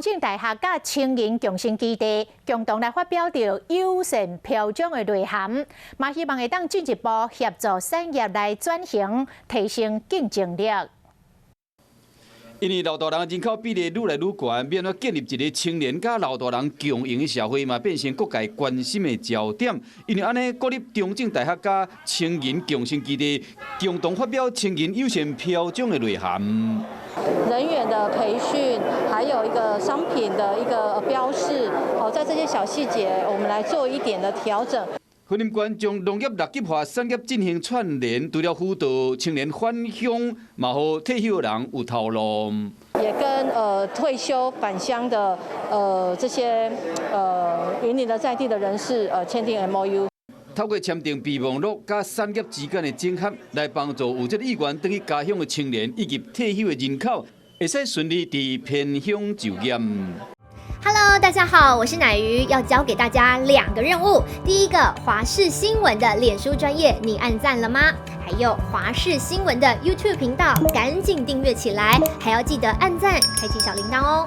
正大學佮青銀共生基地共同來發表著友善標章的內涵，嘛希望會當進一步協助產業來轉型，提升競爭力。因為老大人人口比例愈來愈懸，欲按怎建立一个青年佮老大人共贏的社會嘛，變成各界關心的焦點。因為按呢，國立中正大學佮青銀共生基地共同發表青銀友善標章的內涵。人員的培訓，還有一個商品的一個標示，哦，在這些小細節，我們來做一點的調整。雲林縣將農業六級化產業進行串聯，除了輔導青年返鄉，嘛予退休人有頭路。也跟退休返鄉的這些雲林的在地的人士簽訂 MOU。透過簽訂備忘錄，佮產業之間的整合，來幫助有這個意願轉去家鄉的青年以及退休的人口，會使順利佇偏鄉就業。 Hello，大家好，我是乃瑜，要交給大家兩個任務。第一個，華視新聞的臉書專頁，你按讚了嗎？還有華視新聞的 YouTube 頻道，趕緊訂閱起來，還要記得按讚，開啟小鈴鐺哦。